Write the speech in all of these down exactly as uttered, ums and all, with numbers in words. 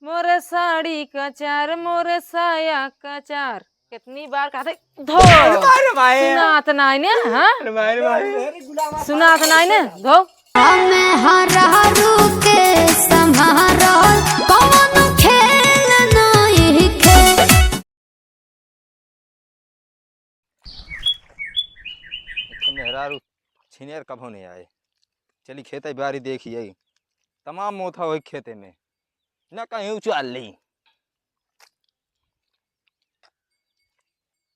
मोरे साड़ी कचार, मोरे साया कचार। कितनी बार कहते, धो। अरे मारे माए। सुनात नाई ने, हाँ? अरे मारे माए। सुनात नाई ने, धो। हमें हरारू के संभारल कौन खेल नइखे। एक ठे मेहरारू छिनेर कभो नहीं आए। चली खेते बारी देखी आई, तमाम मोथा होई खेते में, न कहीं उचाल ली।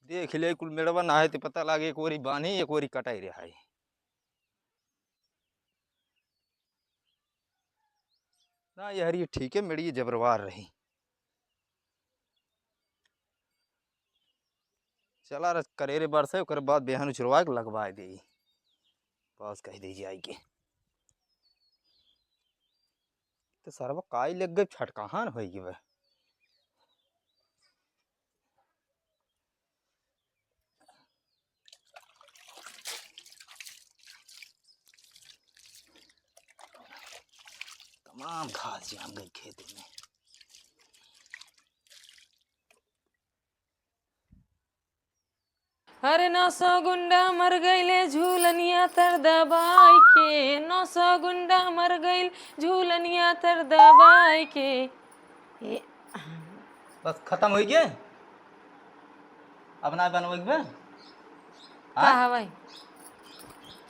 देख ले कुल मेड़वा ना है तो पता लागे एक ओरी बानी एक ओरी कटाई रहा है। ना यहरी ठीक है, मेड़ी जबरवार रही। चला रस करेरे बरसे, ओकर बाद बेहन उछरवा के लगवाए देई। बस कह दीजिए आई के। तो सरवा काई लग गए, छटकाहान होई गए। तमाम घास जाम गई खेते में। अरे नौ सौ गुंडा मर गईले झूलनिया तर दबाई के, नौ सौ गुंडा मर गईल झूलनिया तर दबाई के। ए, बस खत्म होई गए? अब ना बनवे के बा? का हाँ? हवाई?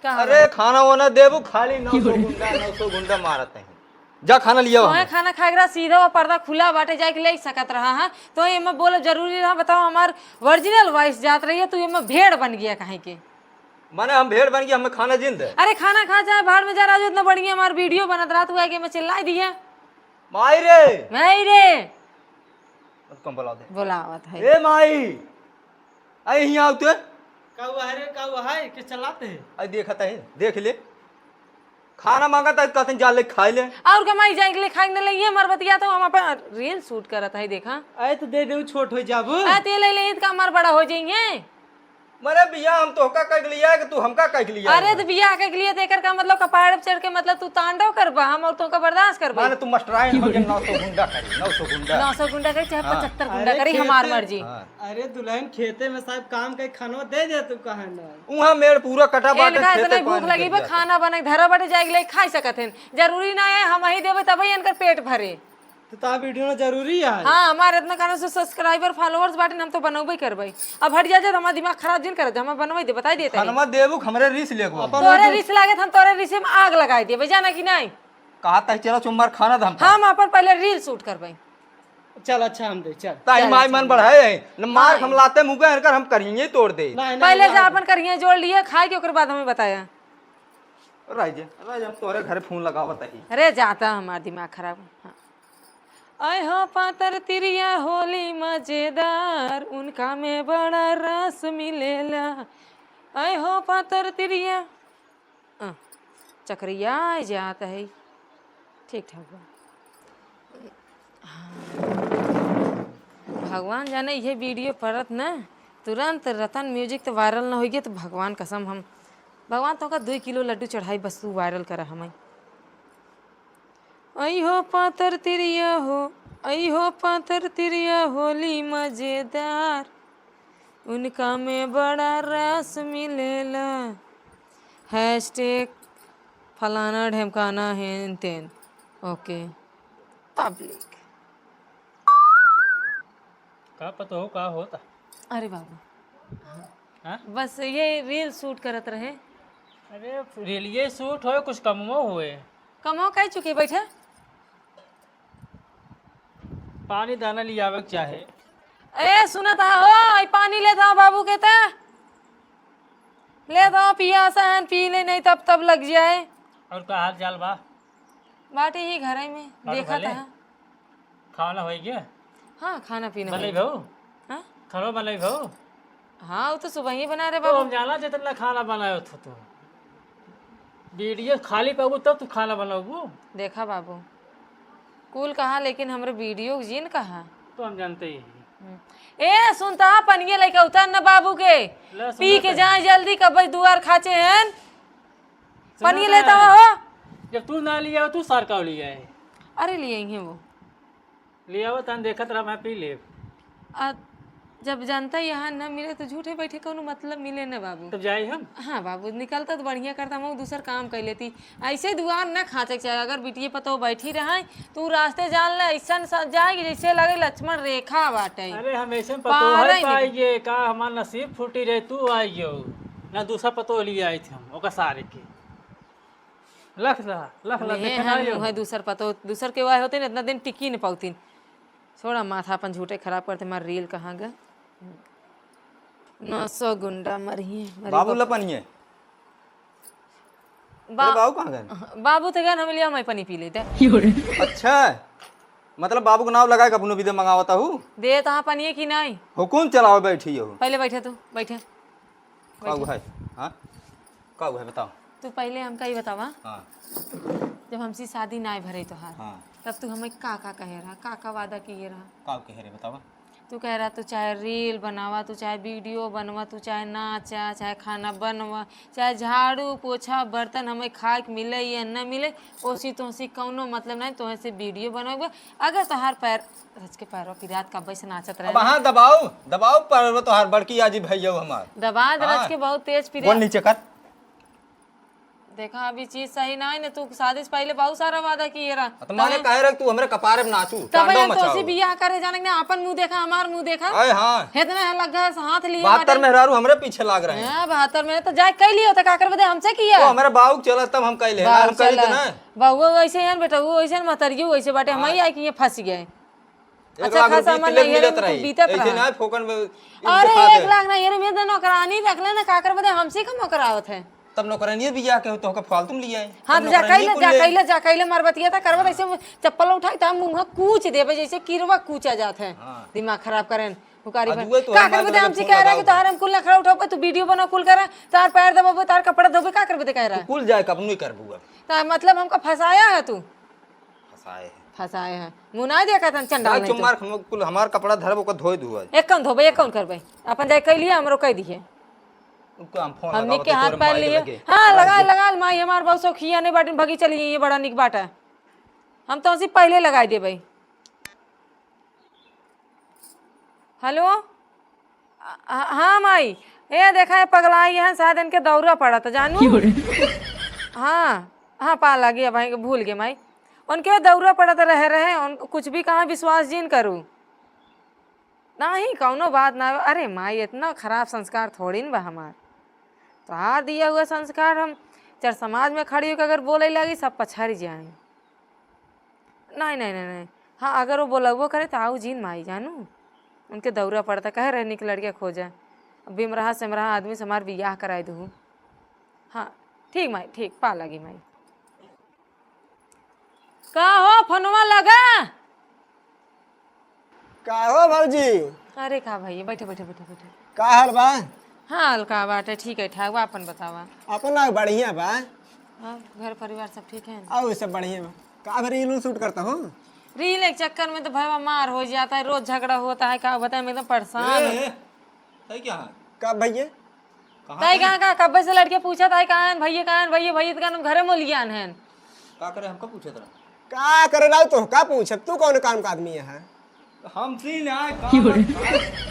का अरे हवाई? खाना वाना देबू, खाली नौ सौ गुंडा, नौ सौ गुंडा मारत हैं। जा खाना लिया तोहे हमें। खाना खाए के रहा, सीधा वो पर्दा खुला बाटे, जाके ले सकत रहा, हाँ? तो एमे बोलब जरूरी रहा, बताओ, हमार original voice जात रही है, तू एमे भेड़ बन गया कहीं के। माने हम भेड़ बन गया, हमें खाना जिन दे। अरे खाना खा, चाहे भाड़ में जा, राजू, इतना बढ़िया हमार video बनत रहा, तू आके एमे चिल्लाई दिया। माई रे। माई रे। अब कम बुला दे। बुलावत है। ए माई, आई हियाँ आउ ते। का हुआ है रे, का हुआ है? के चलाते हैं? आई देखत है, देख ले। खाना मांगत है, कहते हैं, "जा ले, खाई ले।" और कमाई जाए के लिए खाए न ले, ये हमार बतिया तो हम अपन reel shoot करत है, देखा। आए तो दे दे, छोट हो जाबू। आए ते ले ले, तो हमार बड़ा हो जाएंगे। मरे बिया, हम तोहका कह लिया कि तू हमका कह लिया अरे है? तो बिया कह लिया तो एकर का मतलब कपाड़ पे चढ़ के मतलब तू तांडव करबा, हम और तोहका बर्दाश्त करबा। माने तू मस्टराइन हो गया, नौ सौ गुंडा करी, नौ सौ गुंडा। नौ सौ गुंडा करी, चाहे हाँ। पचहत्तर गुंडा अरे करी, हमार खेते मर्जी। हाँ। अरे दुल्हन खेते में साहब काम के खानो दे दे तू कहा ना। उहाँ मेड़ पूरा कटा ए, बाटे, इनका खेते इतना भूख पानी लगी गिर बा, जाता। खाना बने धरा बाटे, जाए के ले खाई सकत हन। जरूरी ना है हम ही देबे तबे इनकर पेट भरे। तो ता video ना जरूरी है। हाँ, हमारे इतना कारण से subscriber, followers बाटे, हम तो बनौबे करबे। अब हट जा, जा, हमार दिमाग खराब जिन कर दे, हम बनवे दे, बताई देते हैं। खानवा देबू, हमरे रीस लेगो। अपन तोरे वो रीस लागे, हम तोरे रीस में आग लगाई देबे, जाना कि नहीं? कहा तही चला चुम्मार खाना दम। हम अपन पहले reel shoot करबे। चल अच्छा हम दे, चल। ताई चल, माई चल। मन बढ़ाए है, न मार नहीं। हम लाते मुँह के, इनकर हम करिए तोड़ दे। नहीं, नहीं, पहले नहीं। जा अपन करिए जोड़ लिए, खाए के ओकर बाद हमें बताया। रह जा, रह जा, हम तोहरे घरे फोन लगावत ही। अरे जाता हमार दिमाग खराब। हाँ। आय हो पातर तिरिया होली मजेदार, उनका में बड़ा रस मिलेला। आय हो पातर तिरिया, अ, चकरिया जात है। ठीक ठाक बा। हाँ। भगवान जाने ये video पड़त न, तुरंत रतन music तो viral न होइगे, तो भगवान कसम हम, भगवान तोहका दुई किलो लड्डू चढ़ाई, बस तू viral करा हमें। आई हो पातर तिरिया हो, आई हो पातर तिरिया होली मजेदार, उनका में बड़ा रस मिलेला। Hashtag फलाना ढेमकाना हेन तेन। OK। Public। का पता हो का होता? अरे बाबू। हाँ? बस ये reel shoot करत रहे। अरे reel ये shoot होए, कुछ कमवो होए। कमवो कह चुके बैठे। पानी दाना लियावे के चाहे। ए, सुनत हा हो, ई पानी लेत हा बाबू के त। लेत हा, पियासा हन, पी ले, नहीं तब, तब लग जाए। और का हाल चाल बा? बाटी ही घरे में, और देखत भले? हा। खाना होई गया? हाँ, खाना पीना बनई होई। भऊ? हाँ? खाना बनई भऊ? हाँ, वो तो सुबह ही बना रहे तो बाबू। हम जाना जितना खाना बनाए हो तू। Video खाली पाबू तब तू खाना बनाबू। देखा बाबू, कुल कहा लेकिन हमरे video जिन कहा। तो हम जानते ही हैं। हम्म। ए, सुनता हा, पनिया लेके उतर न बाबू के। ले, पी सुनत के है। जाए जल्दी, कब दुआर खाचे हन। सुनत पनिया है। लेता हो। जब तू ना लिया, तू सार का लिया है। अरे, लिए ही हैं वो। ले आवा, तन देखत रहा, मैं पी लेब। आ, जब जनता यहाँ न मिले तो झूठे बैठे कौनो मतलब मिले न बाबू। तब जाई हम? हाँ बाबू, निकलता तो बढ़िया करता, हम दूसर काम कर लेती। ऐसे दुआर न खाँचे के चाहे, अगर बिटिये पतोह बैठी रहे तो उ रास्ते जान ले, ऐसन स-, जाए कि जैसे लगे लक्ष्मण रेखा बाटे। अरे हम ऐसे पतोह पारे ही नहीं। पाइए का, हमार नसीब फूटी रहे, तू आई हो ना, दूसरा पतोह लिए आई थी हम, ओका सारे के। लख ला, लख ला, लेहे देखा हन, नहीं हो। मुँहे दूसर पतोह, दूसर के वाय होते न, इतना दिन टिकी न पाउतीन। छोड़ा, माथा अपन झूठे खराब करते, मार रील कहाँ ग? नौ सौ गुंडा मरिए, मरिए बाबू बाप। लपनिए। बा-, अरे बाबू कहाँ गए? बाबू तो गए, हम लिया, मैं पानी पी लेते। अच्छा, मतलब बाबू के नाव लगाए के अपनो बिदे मंगावता हूँ? दे तहाँ पानी है कि नहीं? हुकुम चलाओ, बैठी हो। पहले बैठे तू, बैठे। का बैठे। है? हाँ? का है, बताओ। तू पहले हमका ई बतावा, हाँ। जब हमसे शादी नाय भरे तोहार, हाँ। तब तू हमें का का कहे रहा, का का वादा किए रहा? का कहे रहे, बतावा। तू कहे रहा, तू चाहे रील बनावा, तू चाहे वीडियो बनवा, तू चाहे नाचा, चाहे खाना बनवा, चाहे झाड़ू, पोछा, बर्तन, हमें खाए के मिले या न मिले, ओसी तोसी कौनो मतलब नहीं, तोहे से वीडियो बनवा। अगर तोहार पैर, रच के पैरवा पिरात कब्बे से नाचत रहे अब ना। हाँ, दबाओ, दबाओ पैरवा तोहार, बड़की आजी भैया हमार। दबा दे, हाँ। रच के बहुत तेज पिरात। बोल नीचे कर। देखा, अभी चीज सही ना है ना, तू शादी से पहले बहुत सारा वादा किए रहा। तो माने तबे कहे रहे तू हमरे कपारे पे नाचू, तबे तांडव हम तोसी मचाओ। बियाह करे जाने के ना, अपन मुंह देखा, हमार मुंह देखा। अरे हाँ। इतना है लग गया, हाथ लिए बहत्तर बाटे। मेहरारू हमरे पीछे लाग रहे हैं। हाँ, बहत्तर में तो जाए कह लियो, तो का करबे दे हमसे किया? वो हमरे बाऊ के चलत तब हम कह ले, बाऊ हम कह चला। देते ना। बउआ वैसे हैं बेटा, वो वैसे हैं, महतरियो वैसे बाटे, हम हाँ। ही आए कि ये फंस गए। एक अच्छा लाख खासा रुपया हमार तिलक नैहरे मिलत में रही। बीतत ऐसे रहा। ना फोकट में अरे, दिखा दे। एक लाख ना, ये में तो नौकरानी रख ले ना, का करबे दे, हमसे का नौकरावत है? तब नौकरानिये बियाह के हो, तो का फालतू में लिया है? हाँ, तब तो जा नौकरानिये कइले, कुल जा ले। कइले, जा कइले, मार बतिया था, करबे हाँ। ऐसे चप्पल उठाई, त मुंह कूच देबे, जैसे किरवा कूचा जात है। हाँ। दिमाग खराब करेन, हुकारी आ बन। जुए तो का हमारे करबे दे, बगल हमसे फोन कह रहा है कि लगाओ। तोहार हम कुल नखरा उठाबे, तू वीडियो बना, कुल करा, तार पैर दबाबे, तार कपड़ा धोबे, का करबे दे कह रहा है? तू कुल जाए, कब नहीं करबू अब? त मतलब हमका फंसाया है तू? फंसाए है। फंसाए है। मुँह ना देखा तन चंडाल जाए नहीं तो। चुमार हम कुल हमार कपड़ा धरब, ओकर धोए धुआ। एक कौन धोबे, एक कौन करबे? अपन जाए कह लिया, हमरो कह दिए। उनका हम फोन हमनी लगावत के है, हाथ तोरे पैर माई के लिए। लगे। हाँ, लगा, लगा। लगा, माई हमार बहुत शौकिया नहीं बाटिन, भगी चली, ये बड़ा निक बाटा। हम तो उसी पहले लगाई देबे। हेलो? आ, आ, हाँ माई, ए देखा, ये पगलाई हैं, शायद इनके दौरा पड़ा था, जानू? क्यों रे? हाँ, हाँ, पा लगी, अब भाई भूल गए माई। उनके दौरा पड़ा था, रहे, रहे, उनको कुछ भी कहाँ विश्वास जिन करू। नहीं, कौनो बात ना। अरे माई, इतना खराब संस्कार थोड़ी न बा हमार। तोहार दिया हुआ संस्कार हम चार समाज में खड़ी होकर अगर बोले लगी, सब पछड़ जाए। नहीं, नहीं, नहीं, नहीं। हाँ, अगर वो बोलबो करे तो आऊ जिन माई जानू। उनके दौरा पड़ता, कहे रहे निक लड़के खोजा। अब बिमरहा सिमरहा आदमी से हमार बियाह कराए दू। हाँ, ठीक माई, ठीक, पा लगी माई। का हो, फोनवा लगा? का हो भौजी? अरे का भैया, बैठे, बैठे, बैठे, बैठे। का हाल बा? हाल का बाटे, ठीक है ठाक बा, अपन बतावा। अपन ना बढ़िया बा। और घर परिवार सब ठीक है? और सब बढ़िया बा। का भर reel shoot करता हो? Reel एक चक्कर में तो भैया मार हो जाता है, रोज झगड़ा होता है, का बताएं, मैं एकदम परेशान ए, हूँ। ए, तई क्या है? का भैया? कहाँ तई पे? कहाँ का? कब्बे से लड़के पूछत है, कहाँ है भैया, कहाँ है भैया? भैया तो कहन घरे मोलियान हैं। का करे, हमका पूछत रहा? का करे ना तो का पूछत? तू कौन काम का आदमी है? हम सीन आए, काम क्यों रे? आए।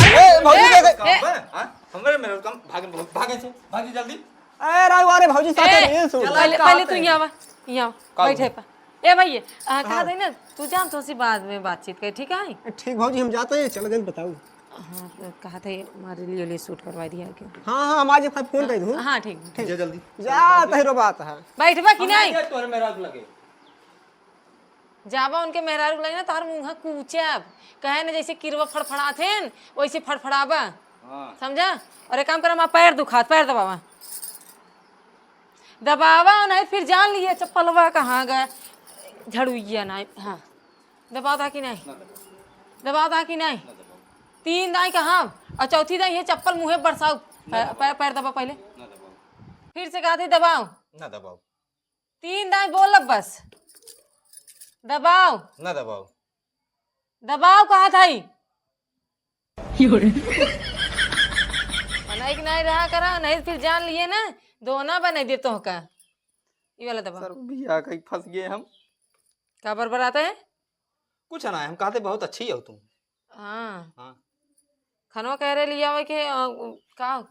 ए, भौजी ए, देख। ए। काम पे, हाँ? हमरे मेरे काम, भागे, भागे से, भागे जल्दी। ए, राघव, अरे भौजी साथ ए, में reel shoot। चला, पहले, का पहले तू होता है? यहाँ आवा, यहाँ आवा, का बैठे होता है? पा। ए भैया, आ, कहा हाँ। दे ना, तू जान तो उसी बाद में बातचीत कर, ठीक है? ठीक भौजी, हम जाते हैं, चलो जल्दी बताओ। हाँ, तो कहा था ये हमारे लिए, लिए shoot करवा दिया क्यों? हाँ, हाँ, हम आज फोन कर दूँ। हाँ, ठीक। ठीक। जा जल्दी। जा, तहिरो बात है। बैठबा कि हम नहीं? आइए तोहरे मेहरारू लगे। जाबा उनके मेहरारू लगे ना, तोहर मुँह कूचब। कहे ना जैसे किरवा फड़फड़ात हैं, वैसे फड़फड़ाबा। हाँ। समझा? और एक काम करा, हमार पैर दुखात, पैर दबावा। दबावा नहीं, फिर जान लिए चप्पलवा कहाँ गए, झड़ुइया नहीं। हाँ, दबावा था कि नहीं? ना दबावा। दबावा था कि नहीं? ना दबावा। तीन दाई कहाँ और चौथी दाई ये चप्पल मुँहे बरसाओ। ना दबावा। पैर, पैर दबा पहले। ना दबावा। फिर से कहा थे दबाओ। ना दबावा। तीन दाई बोलब बस। दबाओ। ना दबावा। दबाओ कहा था ही। क्यों रे? बनाई के नहीं रहा करा, नहीं फिर जान लिए ना, दोना बनाई दे तोहका। ये वाला दबा। सर, भैया कहीं फंस गए हम। का बरबरात है? कुछ ना, हम कहते बहुत अच्छी हो तुम। हाँ। हाँ। खनवा कह रहे लियावे के, अ, का?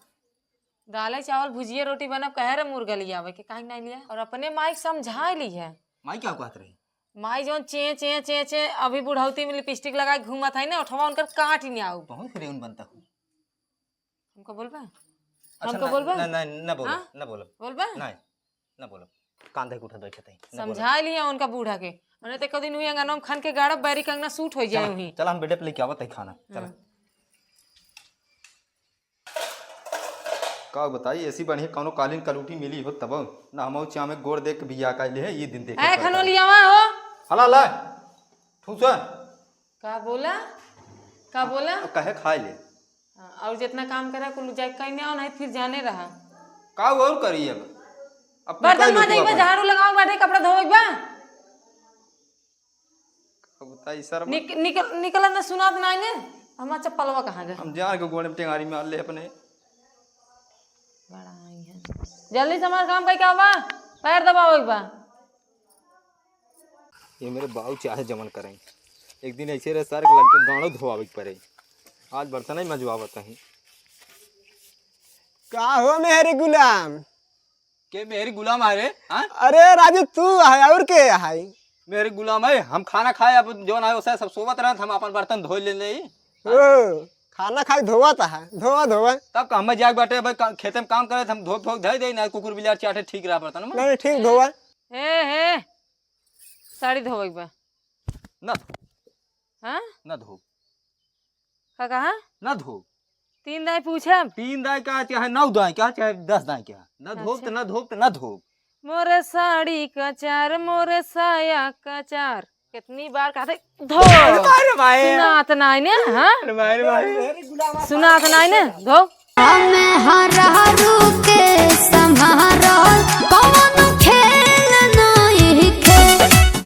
दाल चावल भुजिया रोटी बनब कह रहे, मुर्गा लियावे के, काहे नहीं लिया? और अपने माई के समझा ली है। माई क्या कहत रही? माई जौन चे, चे, चे, चे, अभी बुढ़ौती में लिपस्टिक लगा के घूमत है ना, ओठवा उनकर काट ही नहीं आऊ। बहुत हीरोइन बनता हूँ। हमको बोलबा? अच्छा, हमको ना, बोलबा? ना, ना, ना बोलब, हाँ? ना बोलब। बोलबा? नहीं, ना बोलब। कांधे के उठत बैठत है, ना बोलब। समझा लिया उनका बूढ़ा के। मने तो एक दिन हुई अंगनवा में खन के गाड़ब, बैरी कंगना सूट हो जाए चला, हुई। चला, हम बेडे पे लेके आवत है खाना। चला। हाँ। का बताई, ऐसी बढ़िया कौनो कालीन कलूटी मिली हो तब ना हम चाह में गोड़ देख के बियाह कर ले, ये दिन देखे ए, पड़ता खनो है। लियावा हो। हला ला, ठूसा। का बोला? का बोला? अब कहे खाए ले। हाँ, और जितना काम करा कुल जाए कहीं नहीं आओ, नहीं फिर जाने रहा। का और करी अब? अब तू बर्तन कर ले माजे तू के बा, अपन। झाड़ू लगाओ के बाटे, कपड़ा धोवे के बा। का बताई सर। निक-, निकल, निकल ना, सुनात नहीं ने। हमार चप्पलवा कहाँ गए? हम जान के गोड़े में टेंगारी मार ले अपने। बड़ा आई है। जल्दी से हमार काम कई का बा? पैर दबावे के बा। ये मेरे बाऊ चाहे जमन करें, एक दिन ऐसे रहे सारे के लड़के गाड़ो धोआवे के पड़े। आज बर्तन ही मजवावत हैं। का हो मेहरी गुलाम? के मेहरी गुलाम है रे? हाँ? अरे राजू तू है और के है? मेहरी गुलाम है, हम खाना खाए अब जौन आए उसे सब सोवत रहत, हम अपन बर्तन धो ले ले। ओ, खाना खाए धोवत है, धोवा धोवा। तब का हमें जाए बाटे भाई का-, खेते में काम करे, हम धो धो धो दे ना, कुकुर बिलार चाटे ठीक रहा बर्तन में। नहीं, ठीक धोवा। हे, हे, साड़ी धोवे के बा। ना धो। हाँ? ना धो। का कहा? ना धो। तीन दाई पूछब? तीन दाई का, चाहे नौ दाई का, चाहे दस दाई का। ना हाँ, धोब अच्छा। तो ना धोब तो ना धोब। मोरे साड़ी कचार, मोरे साया कचार। कितनी बार कहते, धो। अरे मारे माए। सुनात नाई ने, हाँ? अरे मारे माए। सुनात नाई ने, धो। हमें हरा